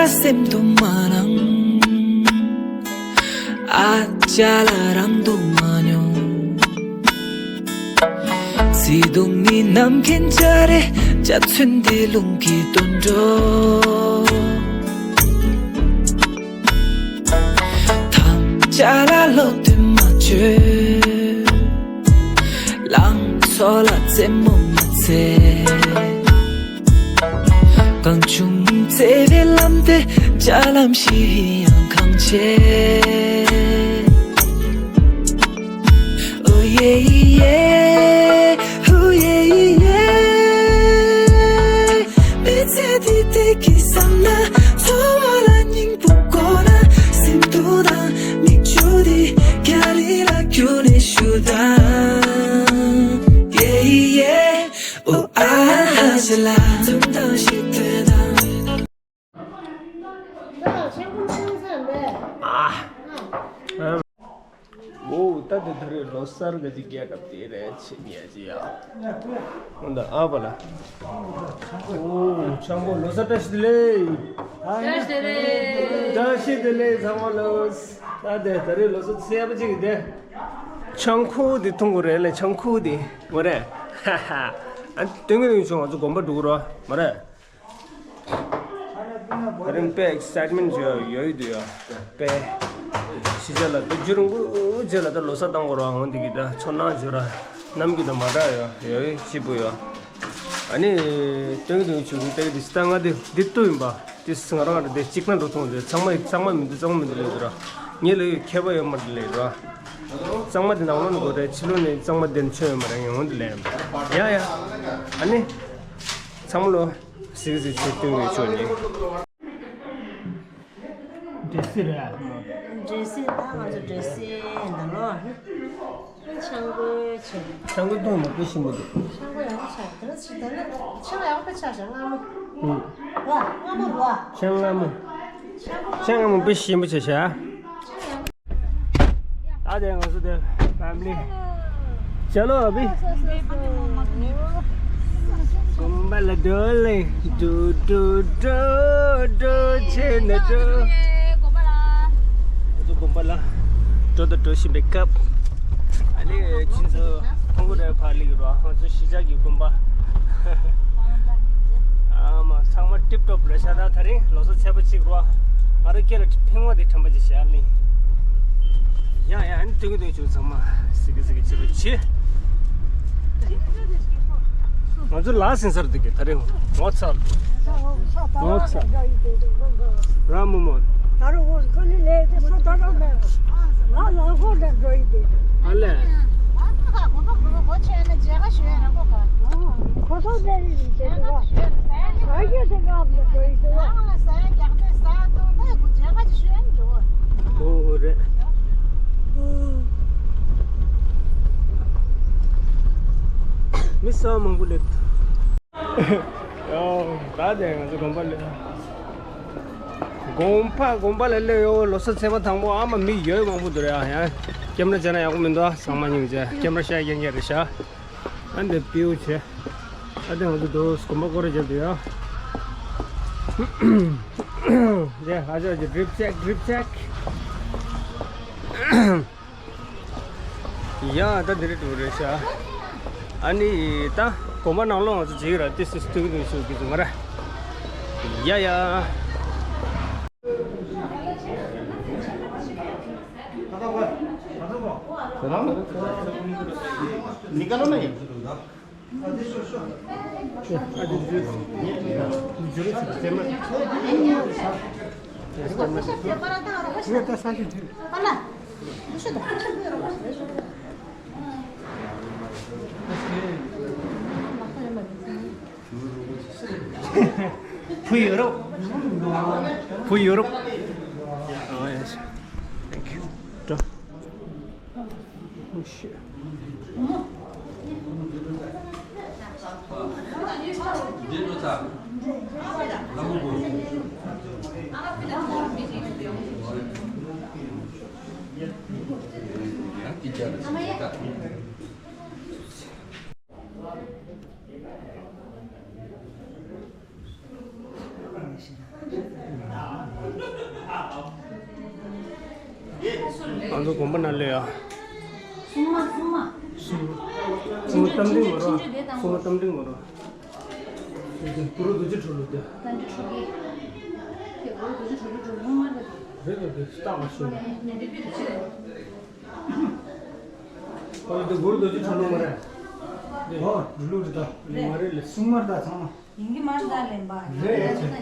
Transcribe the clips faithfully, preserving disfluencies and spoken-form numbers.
སེམས་དུ་མ་ནང་། ཨ་ཅག་ལ་རང་དུ་མ་མྱོང་། བརྩེ་དུང་ནི་ནམ་མཁའི་འཇའ་རིས། འཇའ་ཚོན་འདི་རླུང་གི་དུད་འགྲོ། ཐམས་ཅད་ལ་བློ་གཏད་མ་བཅོལ། ལང་ཚོ་ལ་རྩེད་མོ་མ་རྩེ། གང་བྱུང་བརྩེ་བའི་ལམ་དེ། འཇའ་ལམ་བཞིན་ཡང་གང་ཆེ། ཨོ་ཡེ་ཡེ། ཨོ་ཡེ་ཡེ། མི་ཚེ་འདི་བདེ་སྐྱིད་བསམ་ན། འཚོ་བ་ལ་སྙིང་པོ་དགོས་ན། སེམས་སྡུག་དང་མིག་ཆུ་འདི་རྒྱ་རི་ལ་བསྐྱུར་ནས་ཞུ་དང་། ཡེ་ཡེ། ཨོ་ཨ་ཧ་ཞེ་ལ་འཛུམ་མདངས་ཤིག་སྟོན་དང་། ཨ། འོ། ད་དེ་ད་རེས་ལོ་གསར་ག་ཅིག་རྒྱག་སྐབས་དེ་རེད་ཆེ་ཉེ་ཅི་ཡ། འོ་ད་ཨ་བ་ལ། འོ་ཆང་པོ་ལོ་གསར་བཀྲ་ཤིས་བདེ་ལེགས། བཀྲ་ཤིས་བདེ་ལེགས། བཀྲ་ཤིས་བདེ་ལེགས་ཚང་མ་ལོ། ད་དེ་ད་རེས་ལོ་གསར་ཚེས་པ་གཅིག་གི་དེ། ཆང་ཁུ་དེ་འཐུང་དགོས་རེད་ལེ། ཆང་ཁུ་དེ་མ་རེད། ཧ་ཧ། ཨ་སྟོན་གི་ཡོད་བྱུང་། ང་ཚོ་དགོན་པ་འགྲོ་གི་རོ་མ་རེད། ད་རིང་དཔེ་ཨེག་སའེཊ་མེན་ཊི་ཡོད་ཡོད་འདུག་ཡ། དཔེ་ཕྱི་རྒྱལ་ལ་ད་རྒྱུན་རིང་པོ་རྗེས་ལ་ད་ལོ་གསར་བཏང་དགོས་ར། འོང་འདི་གི་ད་ཚོར་སྣང་བྱོས་ར། ནམ་རྒྱུན་དང་མ་འདྲ་ཡོད་ཡོད་སྐྱིད་པོ་ཡོད། ཨ་ནི་སྟོན་གི་འདུག་ཆུ་ཚོད་དེ་གི་དེ་ད་ང་དེ་འདི་ལྟོས་ཡིན་པ། དེ་ང་རང་ང་དེ་གཅིག་ན་འགྲོ་ཐོང་དེ་ཚང་མ་ཚང་མ་མི་འདུག་ཚང་མ་མི་འདུག་ལས་འདུག་ར། ངས་ལས་ཡོད་མཁས་པ་ཡོད་མ་རེད་ལས་ར། གཙང་མ་དེ་ནང་ལོགས་ནས་དགོས་རེད། ཕྱི་ལོགས་ནས་གཙང་མ་དེ་ནས་མཆོད་ཡོད་མ་རེད། ངས་འོང་དུ་ལེན་ཡ་ཡ། ཨ་ནི། ཚང་མ་ལོ། གཟིགས་གཟིགས་བྱེད་སྟོན་ཡོད་ཆོག་ནི། འདྲེ་སྲིན་རེད་ཨ། འདྲེ་སྲིན་ད་ང་ཚོ་འདྲེ་སྲིན་ད་ལོ། ཆང་གོས་ཆེ། ཆང་གོས་འཐུང་མ་དཔེ་ཞིམ་པོ་འདུག་ཆང་གོས་ཡག་པོ་ཆགས། ད་ཆི་ད་ལོ་ཆང་ཡག་པོ་ཆགས་ཤག་མངར་མོ། ཨུ། རོ་མངར་མོ་རོ། ཆང་མངར་མོ། ཆང་མངར་མོ་དཔེ་ཞིམ་པོ་ཆགས་ཤག་ད་དེ་ང་ཚོ་དེ་ཕེ་མི་ལི། ཅ་ལོ་ཨ་བི། དགོན་པ་ལ་འགྲོ་ལེ། འགྲོ་འགྲོ་འགྲོ་འགྲོ་བྱས་ནས་འགྲོ། ང་ཚོ་དགོན་པ་ལ་འགྲོ་དང་འགྲོ་བཞིན་པའི་སྐབས། ཨ་ནི་ཁྱེད་ཚོ་ཁོང་ཁོ་རེ་ཕར་སླེབས་རོགས། ང་ཚོ་གཞིས་ཆགས་ཀྱི་དགོན་པ། ཨ་མ་ཚང་མ་ཊིབ་ཊོབ་རེད་ཤག་ད་ད་རིང་ལོ་གསར་ཚེས་པ་གཅིག་རོ། ང་རང་སྐེ་ལ་ཕེང་བ་དེ་དྲན་པ་ཅིག་བཞག་ལེ། ཡ་ཡ། ཨ་ནི་སྟོན་གི་སྟོན་གི་བྱུང་། ཚང་མ་གཟིགས་གི་གཟིགས་གི་བྱེད་རོགས་བྱེད། ང་ཚོ་ལ་ཟིན་སར་འདུག་གི་ད་རིང་ངོ་ཚ། ངོ་ཚ། ར་མོ་མོ། ད་རུང་ཁོ་ནི་ལས་དེ་སོ་ད་རུང་མེད། ང་ལ་ཁོ་ལ་འགྲོ་ཡི་དེ། ཨ་ལས། ང་ཚོ་ཁ་དགོན་པ་དགོན་པ་སྒོ་ཕྱེ་ནས་མཇལ་ཁ་ཞུ་ཡ་རང་གོ་ག་ཁོ་ཚོ་ལས་རིགས་བྱེད་དུ་བ། ས་ཡོད་དེ་ང་ལ་འགྲོ་ཡི་དེ་བ། རང་ལ་ས་ཡ་རྒྱག་དེ་ས་དུ་ད་གུ་མཇལ་ཁ་ཅིག་ཞུ་ཡ་འགྲོ། ཨོ་རེད། མི་ས་མང་པོ་སླེབས། ཡོ། ད་དེ་ང་ཚོ་དགོན་པ་ལ། དགོན་པ་དགོན་པ་ལ་སླེབས་ཡོ། ལོ་གསར་ཚེས་པ་དང་པོ་ཨ་མ་མི་ཡོད་མང་པོ་འདུག་རེད་ཨ། ཡང་ཀེམ་ར་བྱས་ན་ཡག་པོ་མི་འདུག་ཨ། ཚང་མ་སྙིང་རྗེ། ཀེམ་ར་ཤ་རྒྱན་རྒྱན་རེད་ཤག་ཨ་འདི་པིའུ་བྱས། ཨ་དེ་ང་ཚོ་འདུག་དགོན་པ་སྐོར་ར་བྱས་འདུག་ཡ། དེ་ཨ་ཅག་ཅིག་ཌྲིབ་ཅེག་ཌྲིབ་ཅེག་ཡ། ད་འདི་རེད་འགྲོ་རེད་ཤག་ཨ་ནི་ད་དགོན་པ་ནང་ལོགས་ང་ཚོ་འཛུལ་ར། ཏི་སི་སི་ཏུ་གི་ནས་ཤུགས་ཀྱི་བཟུང་བ་ར། ཡ་ཡ། བུ་ཡོད་རོགས། བུ་ཡོད་རོགས། ཨོ་ཡེ། Thank you. འགྲོ། Oh, shit. ང་ཚོ་དགོན་པ་ནང་སླེབས་ཡ། སྲུང་མ། སྲུང་མ། སྲུང་མ། སྲུང་མ་རྟ་མགྲིན་ངོ་ར། སྲུང་མ་རྟ་མགྲིན་ངོ་ར། གུ་རུ་རྡོ་རྗེ་གྲོ་ལོད་དེ། རྟ་མགྲིན་གྲོ་ལོད། དེ་གུ་རུ་རྡོ་རྗེ་གྲོ་ལོད་གྲོ་ལོད་མ་རེད། རེད་རེད་རེད། སྟག་མ་ཤོད་ན། ཨོ་ལེ། དེ་གུ་རུ་རྡོ་རྗེ་གྲོ་ལོད་མ་རེད། ཨོ་ལུག་རེད་ད། མ་རེད་ལེ། སྲུང་མ་རེད་ད་ཚང་མ། ཡིན་གྱི་མ་རེད་ད་ལེན་པ། རེད་ཡ། ཚང་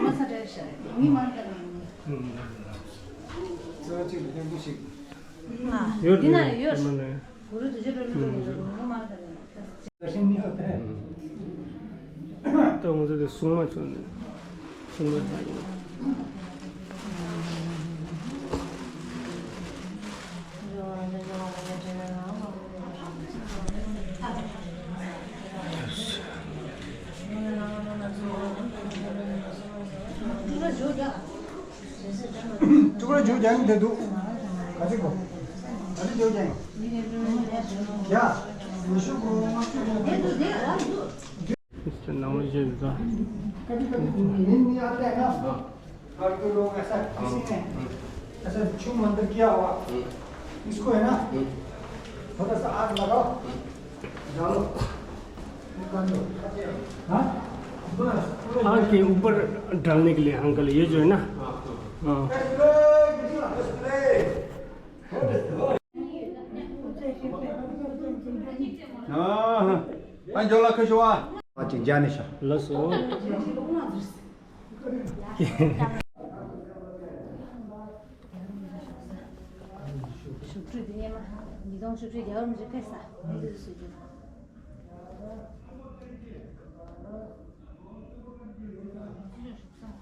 མ་ས་རེད་ཤག་ཡིན་གྱི་མ་རེད་ད་ལེན། ཙི་གཅིག་ལ་ལྷན་པོ་ཞིག་ཡོད་འདི་ན་རེད། ཡོད། གུ་རུ་རྡོ་རྗེ་གྲོ་ལོད་གྲོ་ལོད་ཡིན་གྱི་མ་རེད་ད་ལེན། ད་ང་ཚོ་དེ་སྲུང་མ་ཚོ་ནས་སྲུང་མ་ཚོ་ཡིན། ཀྲུ་གུ་ར་ཇོ་རྒྱག་གི་འདུག་ག་ཚོད་གོ། ག་ཚོད་ཇོ་རྒྱག་གི། ཡ། ཉི་ཤུ་གོ། ལྔ་བཅུ་གོ། ནང་ལ་བཞག་ཡོད་ད། ཀ་ཏི་ཀ་ཏི་ནི་ནི་ཨ་ཏེ་ན། ཀར་ཀི་ལོ་ཨ་ས་ཁི་སི་ནེ། ཨ་ས་ཆུ་མ་འདི་ཀི་ཨ་བ། ཨིས་ཁོ་ཡ་ན། ཐོ་ད་ས་ཨ་ལ་རོ། ཇ་ལོ། ཀ་ནོ། ཧ། आग के ऊपर डालने के लिए अंकल ये जो है ना। हाँ। ཨ་ཇོ་ལ་ཁ་ཤོ་བ། ཨ་ཅེ་ཇ་ནི་ཤ། ལགས་སོ། བཞུགས་ཁྲི་དེ་ཉི་མ་ཉིས་སྟོང་བཅུ་དྲུག་རྒྱལ་བ་རིན་པོ་ཆེ་ཕེབས་ས་འདི་དུས་སུ་རྒྱུ།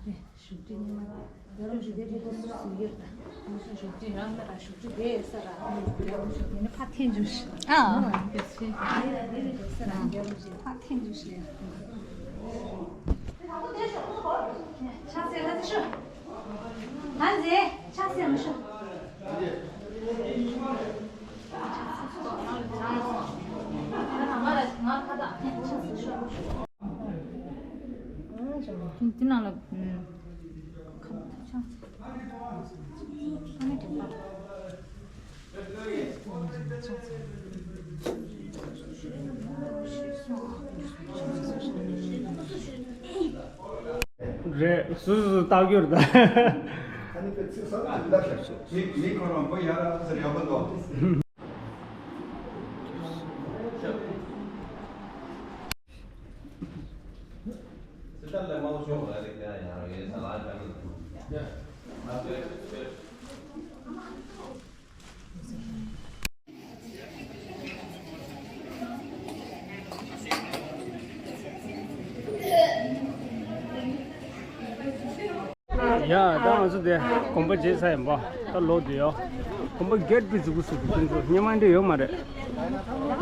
བཞུགས་ཁྲི་ཉི་མ། ཡོ་རོབ་ཞིག་དེ་དུས་སུ་ཡོད་ད། བཞུགས་ཁྲི་རང་ན་ར་བཞུགས་ཁྲི་དེ་ས་ར་ཡོ་རོབ་ཞིག་དེ་ནི་ཕ་ཐེན་ཇུ་ཤི། ཨ། དེ་ཚེ་དེ་ལས་དེ་ས་ར་ཡོ་རོབ་ཞིག་ཕ་ཐེན་ཇུ་ཤི། ཕྱག་འཚལ་ལ་དེ་ཤོ། ང་མཛེས་ཕྱག་འཚལ་མི་ཤོ། འདི་ནང་ལ། ཁ་ཆག་ཚང་མ་འགྲིག་པ། རེད། སུ་སུ་སུ་བཏགས་རྒྱུ་རེད་ད། མི་མི་ཁོ་རང་བུ་ཡ་ར་ཟེར་ཡག་པོ་འདུག་ཡ། ད་ང་ཚོ་དེ་དགོན་པ་མཇལ་ཚར་ཡིན་པ། ད་ལོག་བསྡད་ཡོད། དགོན་པ་རྒྱས་པོ་ཟིག་གུ་ཟིག་གི་ཁྱེད་ཚོ་སྙན་མ་འདྲ་ཡོད་མ་རེད།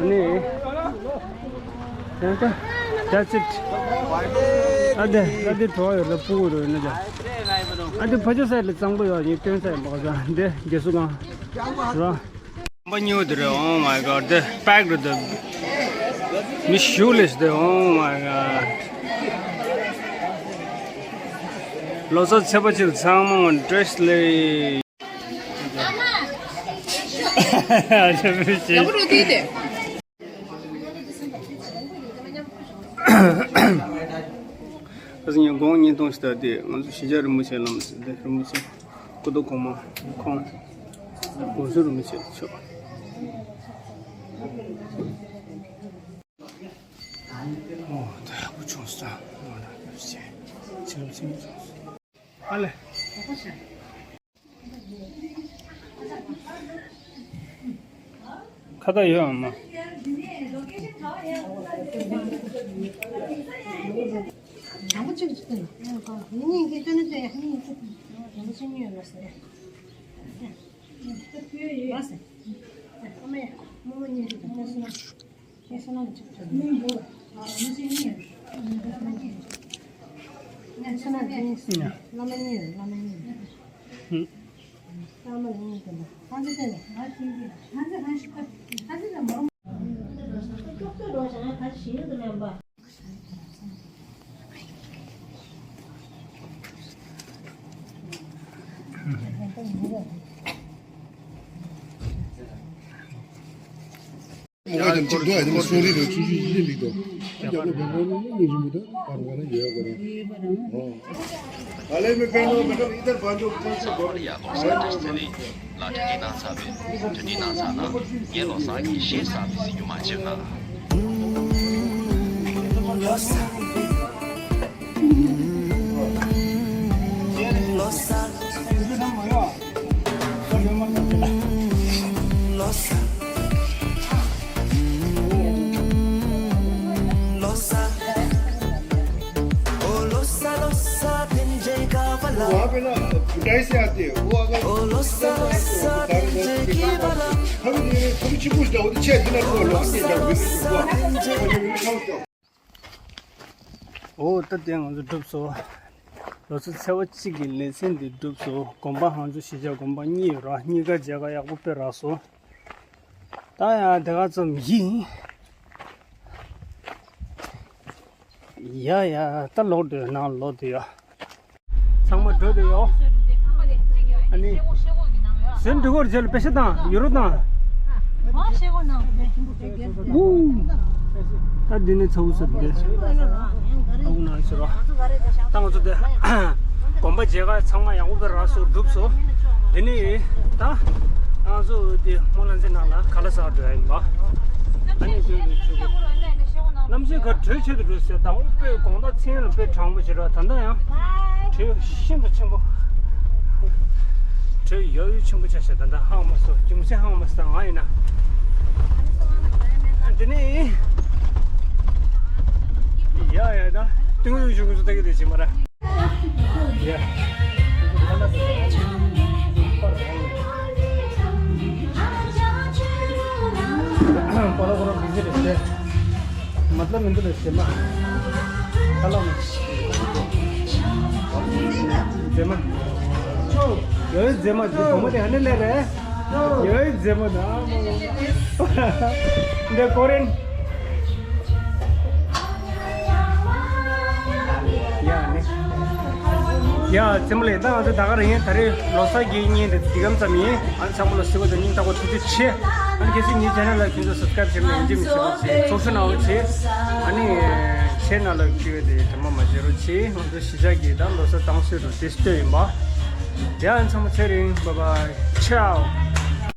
ཨ་ནི། ཡང་ད། That's it. ཨ་དེ་ཨ་དེ་གྲོགས་ཡོད་ལ་སྤུ་གུ་རོ་ཡོད་ན་ད། ཨ་དེ་ཕ་ཆོས་སའི་ལ་གཙང་པོ་ཡོད་ཡིན་སྟོན་ས་ཡིན་པ་ག་ས་དེ་རྒྱལ་སུ་གང་རོ། པ་ཉོ་དེ་རེད། Oh my God. དེ་པེག་རེད་དེ། མི་ཞུ་ལེ་དེ། Oh my God. ལོ་གསར་ཚེས་པ་གཅིག་ཚང་མ་འདྲེས་ལེ། ཡག་པོ་འགྲོ་དུས་དེ། ཨ་ཟིན་ཡང་དགོང་ཉིན་གཏོང་ཞིག་ད་དེ་ང་ཚོ་ཞི་བྱ་རིན་པོ་ཆེ་ལམ་སེ་དེ་རིན་པོ་ཆེ། སྐུ་ཐོག་གོང་མ་ཁོང་། དགོན་ཟུར་མི་བྱེད་ཆོག་ཨོ་ད་ཡག་པོ་བྱུང་སོང་། ཨོ་ད་ཡག་པོ་བྱས། ཚིག་ལམ་ཚིག་ལམ་བྱུང་སོང་། ཨ་ལེ། ཁ་བཏགས་ཡོད་ཨ་མ། དང་པོ་གཅིག་གཅིག་ཏུ་ཡིན་ཡིན་གྱི་སྟོན་ནི་སྟོན་ཡག་ནི་ཡིན་གྱི་དང་པོ་གཅིག་གཉིས་ཡོད་ལ་ཟེར། ལ་ཟེར། ཨ་མ་ཡ་རྨོ་མོ་གཉིས་ཀྱི་དང་པོ་སོང་། ངས་བསོད་ནམས་གཅིག་ཐོབ་ཡོད། ཨ་མི་ཚེ་གཉིས་ཡོད། བླ་མ་གཉིས་ཡོད། ངས་བསོད་ནམས་གཉིས་ཡོད། བླ་མ་གཉིས་ཡོད། བླ་མ་གཉིས་ཡོད། ཨ་མ་ལ་གཉིས་ཡོད། ང་ཚོ་ལྟ་ནས། ང་ཚོ་ལ་ང་ཚོ་ལ་མ་རུང་། ཀྱོག་ཀྱོག་འགྲོ་བྱ་ང་ག་ཞིག་ཡོད་དུ་མེད་པ། मोबाइल हम चिक दो है, तुम सोनी दो, चुचु ये भी दो। जब लोग भगवान ने नहीं रिमू दो, और वाला ये करो। अरे मैं पहनो, मतलब इधर बांधो, ऊपर से बांधो। ལ་དྲི་དྲི་གནང་ཚར་བས། དྲི་དྲི་གནང་ཚར་ན་ངས་ལོ་གསར་གྱི་གཞས་བསགས་པའི་གཟིགས་རྒྱུ་མ་བྱེད་ན། वहाँ पे ना, कुटाई से आते हैं, वो अगर हम ये, हम कुछ पूछता हो तो छह दिन आपको लौट के जाओ, बिल्कुल। འོ། ད་དེ་ང་ཚོ་གྲུབ་སོང་། ལོ་གསར་ཚེས་པ་གཅིག་གི་ལེ་ཚན་འདི་གྲུབ་སོང་། དགོན་པ་ཧང་ཆུ་གཞིས་ཆགས་དགོན་པ་གཉིས་ཡོད་ར། གཉིས་ཀ་མཇལ་ཁ་ཡག་པོ་དཔེ་རག་སོང་། ད་ཡང་དེ་ག་ཙམ་ཡིན། ཡ་ཡ། ད་ལོག་འགྲོ་ཡ། ནང་ལོག་འགྲོ་ཡ། ཚང་མ་འགྲོ་འདོད་ཡོད། ཨ་ནི། ཟན་འདྲི་གོར་རྗེས་ལ་པེ་ཤ་དང་ཡུ་རོ་དང་། ཨུ། ད་འདི་ནས་ཚ་བོ་ཟེར་འདི། ཨ་ཁུ་ནང་ཕྱི་རོ། ད་ང་ཚོ་དེ། དགོན་པ་མཇལ་ཁ་ཚང་མ་ཡག་པོ་དཔེ་རག་སོང་། གྲུབ་སོང་། འདི་ནས་ད། ང་ཚོ་དེ་སྨོན་ལམ་རྩེ་ནང་ལ་ཁ་ལག་ཟ་འགྲོ་ཡ་ཡིན་པ། ཨ་ནི་དེ་ནས་ཆུ་གནམ་སེང་ག་དྲོད་ཆེད་དུ་འགྲོ་ཟེར། དང་པོ་དཔེ་དགོང་དག་མཚན་ལ་དཔེ་གྲང་མོ་ཞིག་རེད། ད་ལྟ་ཡང་དྲོད་ཤིན་ཏུ་ཆེན་པོ། དྲོད་ཡོད་ཡོད་ཆེན་པོ་ཆགས་ཤག་ད་ལྟ་ཧང་མ་སོང་། རྒྱུ་མཚན་ཧང་མ་སོང་། ང་ཡིན་ན། འདི་ནི། ཡ་ཡ། ད་ཏིང་ཏིང་ཞུ་གུ་ཚོ་ལྟ་གི་འདུག་ཅི་མ་ར། ཡ། པ་ལ་ཁོ་རང་བི་ཟི་རེད་ཟེར། मतलब མི་འདུག་ལ་རྗེས་མ། ཁ་ལག་མ། རྗེས་མ། ཡོད་རྗེས་མ། འདི་གོང་མ་དེ་ཧ་ནི་ལས་རེད། ཡོད་རྗེས་མ་ན། འདི་ཀོ་རེན། ཡ་ནི། ཡ་རྗེས་མ་ལས། ད་ང་ཚོ་ད་ག་རང་ཡིན། ད་རེས་ལོ་གསར་གྱི་བརྙན་དེ་འདི་གམ་ཙམ་ཡིན། ཨ་ཚང་མ་ལ་བསུ་བ་དང་སྙིང་ཐག་པ་ཐུགས་རྗེ་ཆེ། ཨ་ནི་གལ་སྲིད་ངའི་ཆེ་ནལ་ལ་ཁྱེད་ཚོ་སབ་སི་ཀ་རེབ་བྱེད་ན་ཡིན་གཅིག་མིན་གཅིག་ལ་བྱེད། ཚོགས་ཞུ་གནང་རོགས་བྱེད། ཨ་ནི་ཆེ་ནལ་ལ་འཁྱེར་བའི་དེ་དྲན་པ་མ་བརྗེད་རོགས་བྱེད། ང་ཚོ་གཞིས་ཆགས་ཀྱི་ད་ལོ་གསར་གཏོང་སྲོལ་རུ་དེ་ལྟོས་ཡིན་པ། ཡ་ཨ་ཚང་མ་ཚེ་རིང་། bye bye ciao།